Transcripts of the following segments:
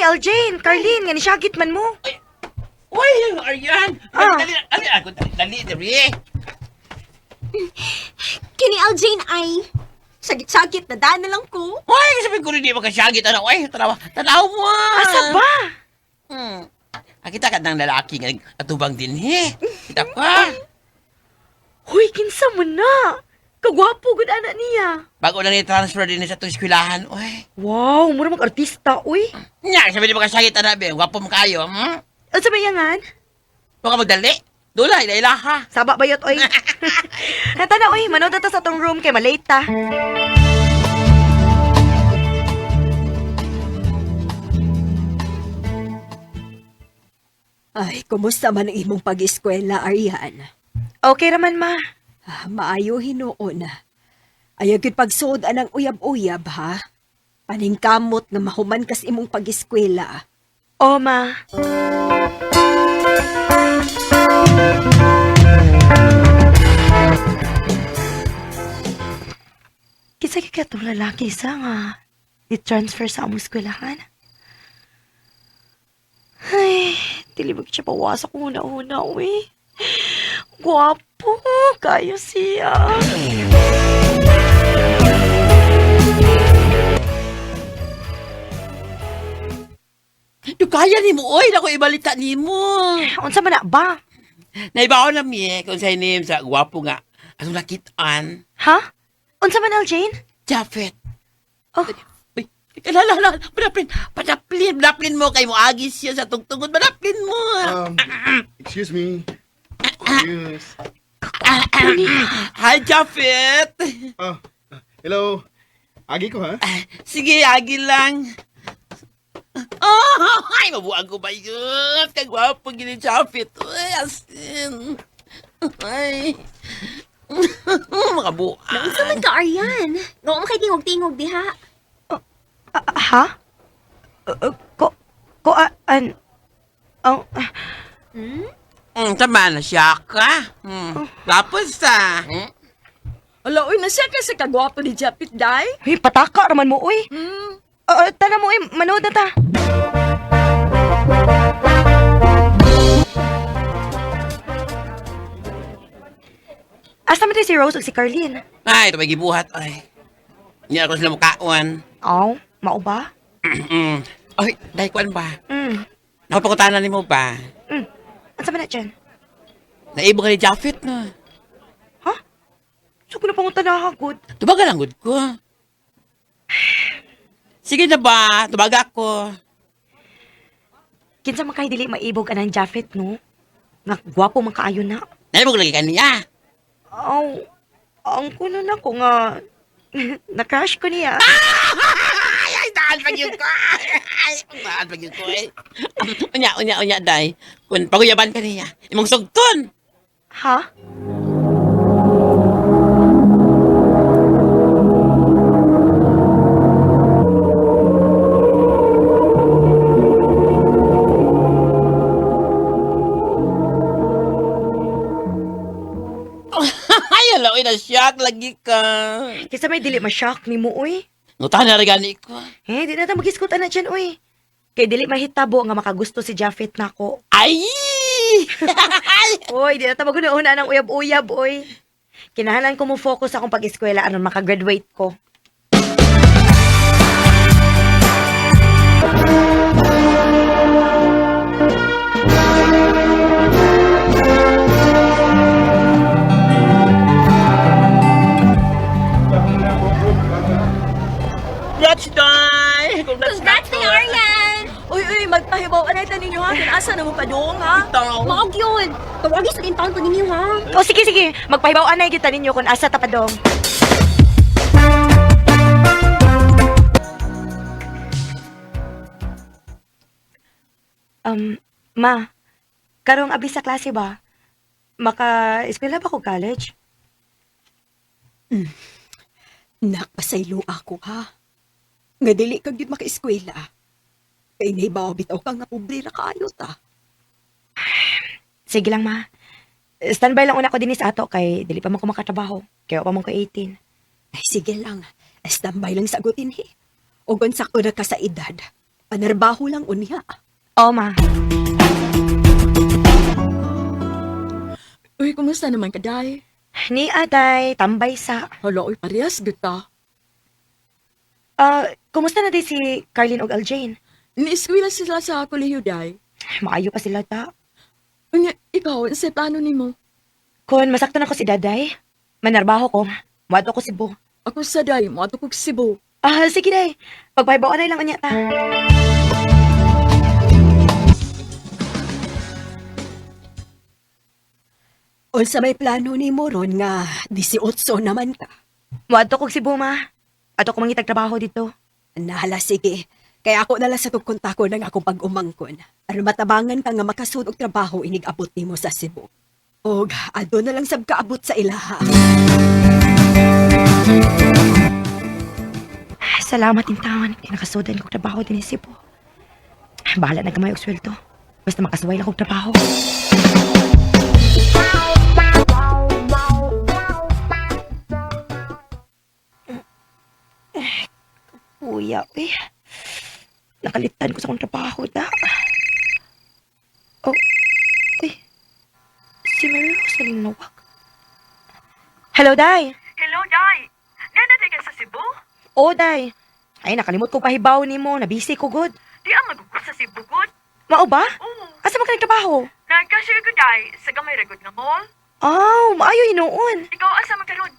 Uy, Aljane, Carlene, nga nisyagit man mo. Uy, Aryan! Ah. Dali, dali, dali, dali, dali, dali. Kini Aljane ay sagit-sagit na daan na lang ko. Uy, sabi ko rin di makasyagit. Ano, uy, tanaw, tanaw mo. Ah. Asa ba? Hmm. Kita ka ng lalaki nga atubang din, he. Kita ka. Huy, kinsa mo na? Kagwapo gud ana niya. Bago na ni transfer din sa itong eskwelahan, uy. Wow, mura mag artista, uy. Nya, sabi di makasyagit, ana, be. Gwapo mo kayo, Unsa ba iyangan? Baka magdali. Dula, ila ha. Saba bayot, oy. Nata na, oy, manood na ta sa atong room kay malate ta. Ay, kumusta man ang imong pag-eskwela, Arian? Okay raman, ma. Ah, maayo hinuon. Ayaw gyud pagsuod anang uyab-uyab, ha? Paningkamot nga mahuman kas imong pag-eskwela. O, ma. Kinsa kay katong lalaki sa nga i-transfer sa among eskwelahan? Ay, dili ba siya pawasa kung una-una, uy. Gwapo, kayo siya. Kaya ni mo, oy. Nako, ibalita ni mo. Unsa man na ba? Naibaon na mi, eh, kung sa inim sa gwapo nga. Atong nakitaan. Ha? Unsa man, Aljane? Japhet. Oh, Uy, ala, ala, ala, padaplin, padaplin, padaplin mo kay mo agis siya sa tugtugod, padaplin mo. Excuse me. Excuse. Hi, Japhet. Oh, hello. Agi ko, ha? Sige, agi lang. Oh, ay, mabuang ko ba yun? Kagwapo gini Japhet. Uy, asin. Ay. Makabuang. Naunsa man ka, Aryan? Nga mo kay tingog-tingog diha. ah, ha? Ko, ko, ah, an, oh, ah, Hmm? Tama na siya ka. Tapos ah. Ala, uy, nasya ka sa kagwapo ni Japit, day? Uy, pataka raman mo, uy. Hmm. Ah, tana mo, uy, manood na ta. Asa man to si Rose ug si Carlene? Ay, ito may gibuhat. Ay. Hindi ako sila mukaon. Aw, mao ba? Ay, dahil kuan ba? Nakapagkutanan ni mo ba? Unsa man na dyan? Naibo ka ni Japhet na. Ha? So, kung napangunta na hagod. Tubaga lang gud ko. Sige na ba? Tubaga ako. Kinsa man kay dili maibog anang Japheth, no? Nga gwapo man kaayo na. Naibog lagi ka niya. Aw, ang kuno na ko nga na-crush ko niya. Ay, ay, daan pag yun ko. Ay, daan pag yun ko eh. Unya, unya, unya, day. Kung paguyaban ka niya, imong sugton. Ha? Ay, ala, uy, na-shock lagi ka. Kinsa may dili ma-shock nimo, uy. Ngutahan na rin gani ko. Eh, di na ta magiskutan na dyan, uy. Kay dili mahitabo nga makagusto si Japheth nako. Ay! Uy, di na ta maguna-una ng uyab-uyab, uy. Kinahanglan ko mo focus akong pag-eskwela aron makagraduate ko. Congrats, day! Congrats, Congrats ni Aryan! Uy, uy, magpahibaw anay ta ninyo, ha? Kung asa na mo padung, ha? Maog yun. Tawagi sa taon to ninyo ha. O sige, sige. Magpahibaw anay kita ninyo kung asa ta padong. Ma, karong abi sa klase ba? Maka eskwela ba ko college? Nak, pasaylo ako, ha? Nga dili ka gyud makaeskwela. Kay nahibaw bitaw ka nga pobre ra kaayo ta. Sige lang, ma. Standby lang una ko dinhi sa ato kay dili pa man ko makatrabaho. Kaya pa man ko 18. Ay, sige lang. Standby lang sagutin, he. O kung sakto na ka sa edad, Panarbaho lang unya. Oo, ma. Uy, kumusta naman ka, Day? Ni aday, tambay sa. Hala, uy, parehas gud ta. Ah, kumusta na day si Carlin og Aljane? Ni-eskwela sila sa kolehiyo, Day. Maayo pa sila ta. Unya, ikaw, unsay plano nimo? Kon masakto na ko si Daday. Manarbaho ko. Muadto ko Cebu. Ako sa Day, moadto kog Cebu. Ah, sige day. Pagpahibaw na lang unya ta. Unsa may plano nimo ron nga 18 naman ka. Muadto kog Cebu, ma. Ato ko mangitag trabaho dito. Nahala, sige. Kaya ako nala sa tugkonta ko ng akong pag-umangkon. Aron matabangan ka nga makasud og trabaho inig abot nimo sa Cebu. Og ado na lang sab kaabot sa ilaha. Salamat in taon. Kay nakasudan kog trabaho din sa Cebu. Bahala na gamay og sweldo. Basta makasuway lang kog trabaho. Kuya, uy. Nakalitan ko sa akong trabaho, da. Oh, uy. Si Mary Rose na nawag. Hello, Day. Hello, Day. Nanaday ka sa Cebu? Oh, Day. Ay, nakalimot ko pahibaw nimo. Nabisi ko, good. Di ang magugod sa Cebu, good. Mao ba? Oo. Asa man ka nagtrabaho? Nagkasya ko, Day. Sa gamay ragod nga mall. Oh, maayo hinuon. Ikaw asa man karon?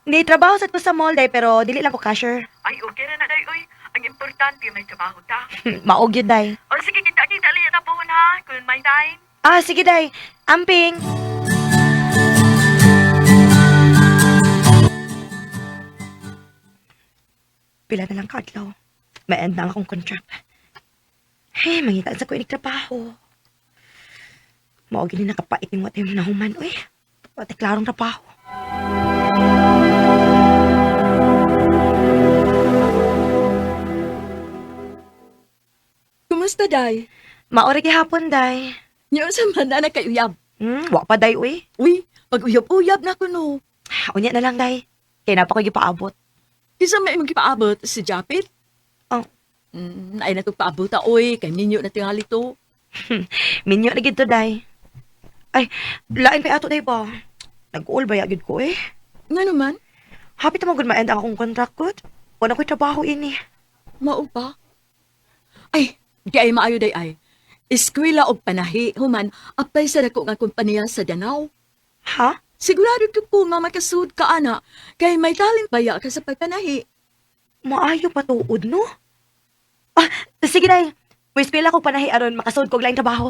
Hindi, trabaho sa to sa mall, Day, pero dili lang ko cashier. Ay, okay ra na, Day. Uy, ang importante may trabaho ta. Maog yun, Day. O sige, kita-kita lang ta pohon ha. Kung may time. Ah, sige, Day. Amping. Pila na lang kaadlaw. May end na ang akong contract. Hey, mangitaan sa ko inig trabaho. Mao gini nakapait yung watay mo na human, uy. Watay klarong trabaho. Kumusta, Day? Maora gihapon, Day. Nya unsa man na kay uyab? Wa pa, Day, uy. Uy, pag-uyab-uyab na ko no. Unya na lang, Day. Kay na pa ko gipaabot. Kinsa may imong gipaabot si Japit? Oh. Ay na paabot ta, uy, kay minyo na tingali to. Minyo na gid to, Day. Ay, lain pa ato, Day ba? Nag-uol ba ya gid ko, eh? Nga naman, Happy ta mo gud ma-end ang akong contract, good. Wala ko'y trabaho ini. mao pa. Ay, di ay maayo day ay. Eskwela og panahi, human, apply sa dako nga kompanya sa Danau. Ha? Sigurado ko po nga makasud ka, ana, kay may talent baya ka sa pagpanahi. Maayo pa tuod, no? Ah, sige, Day. Pwes pila ko panahi aron makasud kog laing trabaho.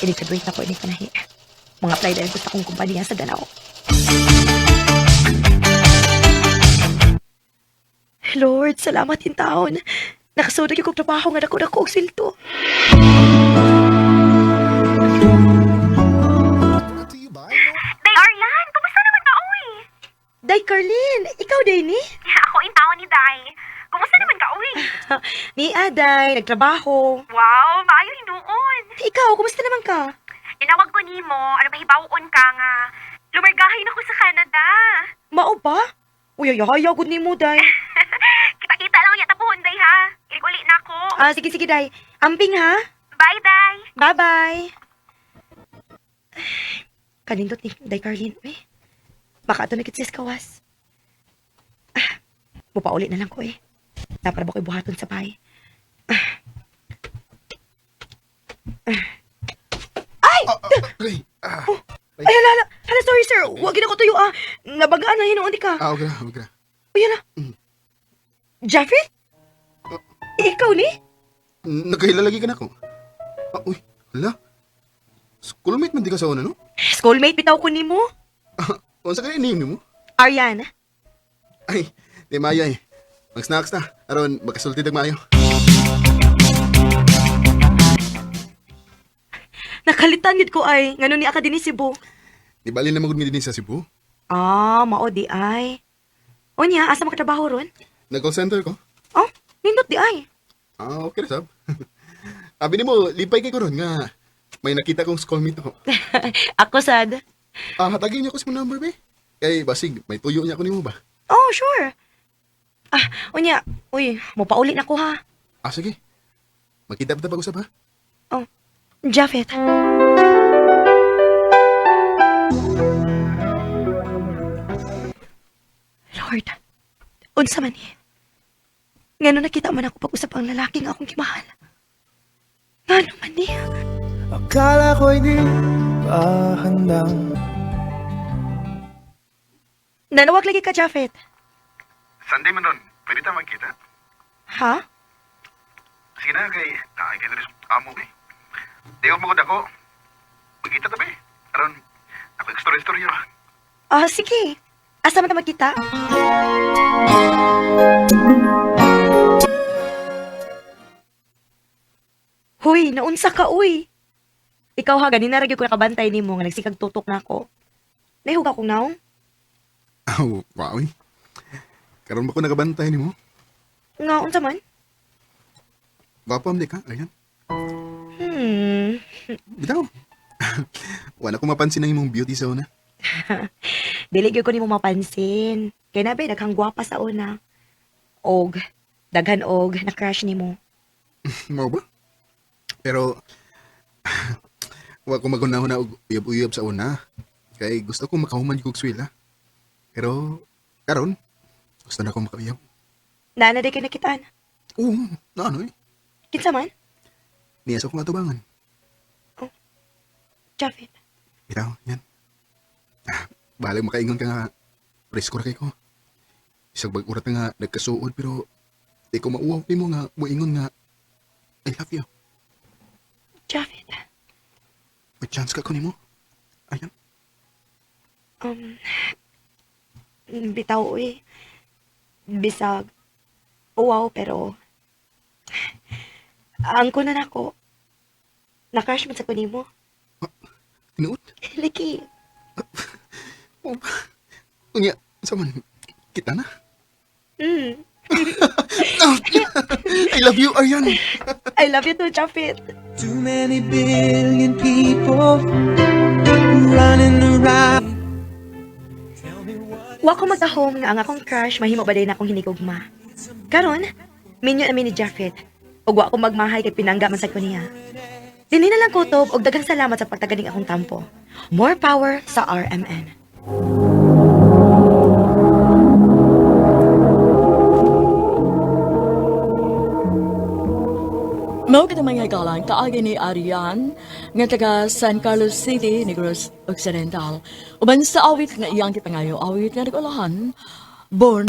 Inig-graduate ako, inig panahi. Mga apply dahil ko sa akong kumpanya sa Danao. Lord, salamat in taon. Nakasud na gyud kog trabaho nga dako-dako og sweldo. Day Arlan, kumusta naman ka, uy? Day Carlene, ikaw day ni? Ako in taon ni Day. Kumusta naman ka, uy? Ni Aday, nagtrabaho. Wow, maayo hinuon. Ikaw, kumusta naman ka? Tinawag ko nimo, ano ba hibawon ka nga? Lumargahin ako sa Canada. Mao ba? Uy, ay, ayaw, good ni mo, Day. Kita-kita lang yata puhon, Day, ha? Ilig-uli na ako. Ah, sige, sige, Day. Amping, ha? Bye, Day. Bye-bye. Kanindot ni Day Carlene, uy. Baka ato na kitsis kawas. Ah, mupauli na lang ko, eh. Napara ba ko'y buhaton sa bahay? Ay! Ah, Ay, hala, hala. Hala, sorry, sir. Huwag gina ko tuyo, ah. Nabagaan na, hinuon di ka. ah, okay na, okay na. Uy, hala. Jeffrey? Ikaw ni? Nagkahilalagi ka na ako. Ah, uy, hala. Schoolmate man di ka sa una, no? Schoolmate, bitaw ko nimo. Ah, unsa ka name mo? Arian. Ay, di maayo eh. Mag-snacks na. Aron, makasulti tag maayo. Nakalitan gid ko ay ngano ni aka dinhi Cebu. Di bali na magud mi dinhi sa Cebu. Ah, mao di ay. Unya, asa makatrabaho ron? Nag-call center ko. Oh, nindot di ay. Ah, okay ra sab. Abi nimo, lipay kay ko ron nga may nakita kong schoolmate ako. Ako sad. Ah, hatagin niyo ko sa mong number, be. Kay basig, may tuyo niya ko nimo ba? Oh, sure. Ah, unya, uy, mopauli na ko ha. Ah, sige. Magkita pa ta pag-usap ha? Oh, Japheth. Lord, unsa man ni? Ngano nakita man ako pag-usap ang lalaki nga akong gimahal. Ngano man ni? Akala ko'y di pa handang Nanawag lagi ka, Japheth. Sunday man ron, pwede ta magkita. Ha? Sige na, kay naay kay diri sa amo eh. Di ko magod ako. Magkita ta ba eh. Aron, ako istorya-istorya ba? Ah, sige. Asa man ta magkita? Huy, naunsa ka, uy. Ikaw ha, ganina ra gyud ko nakabantay nimo nga nagsikag tutok na ako. Nahihug akong naong? Aw, wow eh. Karon ba ko nakabantay nimo? Nga, unsa man? Gwapo am di ka, ayan. Bitaw. Wala ko mapansin ang imong beauty sa una. Dili gyud ko nimo mapansin. Kay na ba daghang gwapa sa una. Og daghan og na-crush nimo. Mao ba? Pero wa ko magunahon na og uyab-uyab sa una. Kay gusto ko makahuman kog swela. Pero karon gusto na ko makauyab. Naa na di kay nakitaan. Oo, na ano eh. Kinsa man? Niya sa akong atubangan. Japheth. Bitaw, yan. Ah, bahalag makaingon ka nga, presko ra kay ko. Isang bag-urat na nga, nagkasuod, pero di ko mauwaw nimo nga, muingon nga, I love you. Japheth. May chance ka ko nimo. Ayan. Bitaw uy. Bisag. Wow, pero ang kunan ako. Na-crush man sa ko nimo. Tinuod. Liki. Oh. Unya, sa man, kita na. I love you, Arian. I love you too, Japheth. Too many billion people running around. Wa ko magtahom nga ang akong crush mahimo ba din akong hinigugma. Karon, minyo na mi ni Japheth. Ug wa ko magmahay kay pinangga man sad ko niya. Dinhi na lang kutob og daghang salamat sa pagtaganing akong tampo. More power sa RMN. Mao kita mga galang kaagi ni Arian nga taga San Carlos City, Negros Occidental. Uban sa awit nga iyang gipangayo, awit nga nagulahan, Born.